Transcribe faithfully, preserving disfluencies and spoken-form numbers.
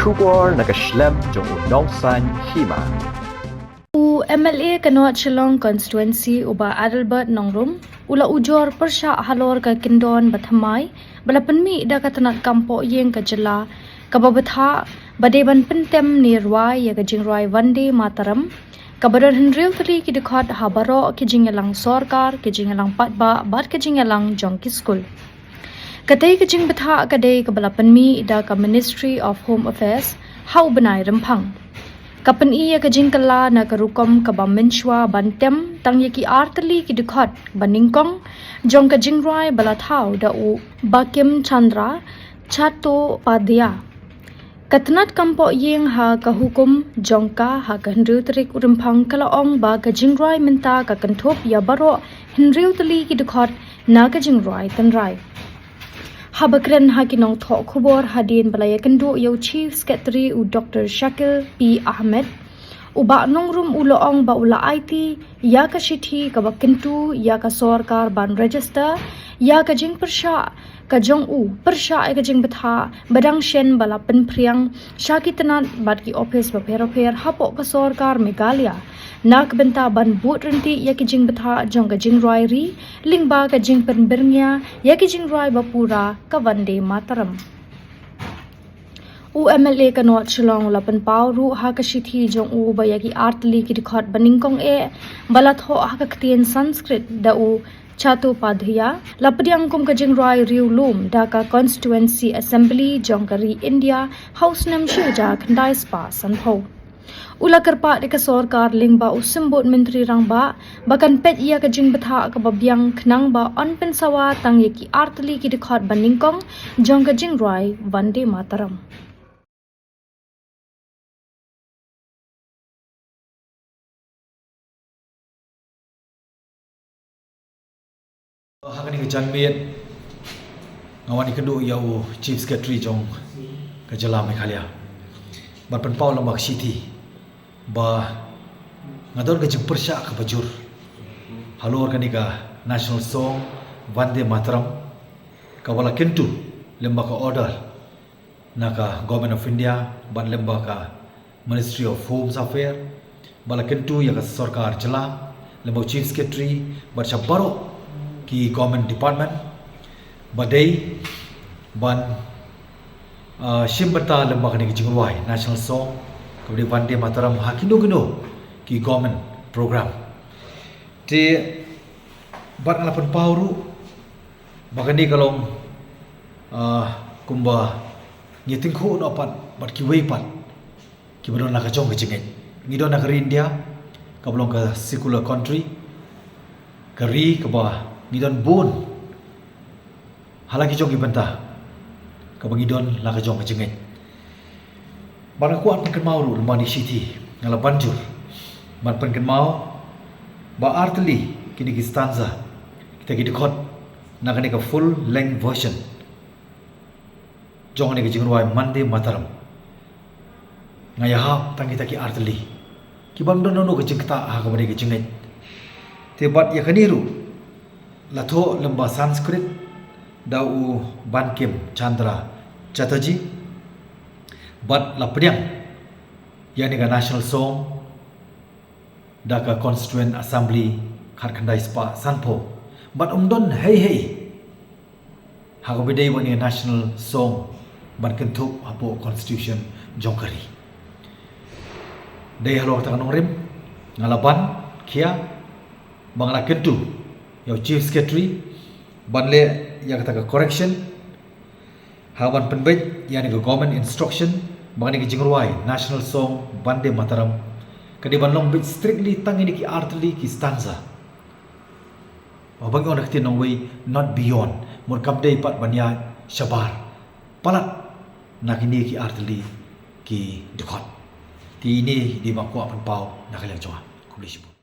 Khubor na ka shlem jong u Nongsaiñ Hima. U M L A ka North Shillong Constituency, u Bah Adelbert Nongrum, u la ujor pyrshah halor ka kyndon bathymmai ba la pynmih da ka tnat kam pohïing ka jylla, kaba bthah ba dei ban pyntem ne rwai ïa ka jingrwai Vande Mataram, kaba don hynriew tylli ki dkhot ha baroh ki jingïalang sorkar, ki jingïalang paidbah bad ki jingïalang jong ki skul. Katei ka jingbthah ka dei kaba la pynmih da ka Ministry of Home Affairs ha u bnai Rymphang. Ka pyni ïa ka jingkylla na ka rukom kaba mynshuwa ban tem tang ïa ki ar tylli ki dkhot ba nyngkong jong ka jingrwai ba la thaw da u Bankim Chandra Chattopadhyaya. Ka tnat kam pohïing ha ka hukum jong ka ha ka hynriew tarik u Rymphang ka la ong ba ka jingrwai mynta ka kynthup ïa baroh hynriew tylli ki dkhot na ka jingrwai tynrai. Haba kren ha ki nongthoh khubor hadien ba la ïakynduh ïa u Chief Secretary u Doctor Shakil P Ahmed, u Bah Nongrum u la ong ba u la aiti ïa ka shithi kaba kyntu ïa ka sorkar ban register ïa ka jingpyrshah ka jong u pyrshah ïa ka jingbthah ba dang shen ba la pynphriang sha ki tnat bad ki ophis bapher bapher hapoh ka sorkar Meghalaya na ka bynta ban bud ryntih ïa ki jingbthah jong ka jingrwai ri lyngba ka jingpynbyrngia ïa ki jingrwai ba pura ka Vande Mataram. U M L A ka North Shillong u la pynpaw ruh ha ka shithi jong u ba ïa ki ar tylli ki dkhot ba nyngkong eh ba la thoh ha ka ktien Sanskrit da u Chattopadhyaya la pdiang kum ka jingrwai riewlum da ka Constituency Assembly jong ka ri India ha u snem shi hajar khyndai spah sanphew. U la kyrpad ïa ka sorkar lyngba u Symbud Myntri Rangbah ba kan peit ïa ka jingbthah kaba biang khnang ba yn pynsawa tang ïa ki ar tylli ki dkhot ba nyngkong jong ka jingrwai Vande Mataram. Ha kane ka janmiet nga wan ïakynduh ïa u Chief Secretary jong ka jylla Meghalaya ban pynpaw lem bad ka shithi ba nga don ka jingpyrshah kaba jur halor kane ka National Song Vande Mataram kaba la kyntu lem bad ka order na ka Government of India bad lem bad ka Ministry of Home Affairs, ba la kyntu ïa ka sorkar jylla lem bad u Chief Secretary bad sha baroh ki government department ba dei ban, ah, shim bynta lem bad kane ka jingrwai National Song kaba dei Vande Mataram ha kino kino ki government program. Te bad nga la pynpaw ruh ba kane ka long, ah, kumba ngi tyngkhuh noh pat bad kiwei pat kiba don la ka jong ka jingngeit. Ngi don ha ka ri India kaba long ka secular country, ka ri kaba ngi don bun ha la ki jong ki bynta kaba ngi don la ka jong ka jingngeit. Bad nga kwah pynkynmaw ruh lem bad kane ka shithi, nga la ban jur ban pynkynmaw ba ar tylli kine ki stanza, kita ki dkhot na kane ka full length version jong kane ka jingrwai Vande Mataram. Nga ïahap tang kita ki ar tylli kiba ym don noh ka jingktah ha kaba dei ka jingngeit. Te bad ïa kane ruh la thoh lem bad Sanskrit da u Bankim Chandra Chatterjee bad la pdiang ïa kane ka National Song da ka Constituent Assembly khatkhyndai spah sanphew. Bad ym don hei hei ha kaba dei bad kane ka National Song ban kynthup hapoh Constitution jong ka ri. Dei halor kata ka nongrim nga la ban khia ba nga la kyntu ïa u Chief Secretary ban leh ïa kata ka correction ha ban pynbeit ïa kane ka government instruction ba kane ka jingrwai National Song Vande Mataram ka dei ban long beit strictly tang ïa kine ki ar tylli ki stanza. Ba ngi ong ha ka ktien nongwei, not beyond. Mut kam dei pat ban ïaid shabar palat na kine ki ar tylli ki dkhot. Te ine i dei ba nga kwah pynpaw na ka liang jong nga. Khublei shibun.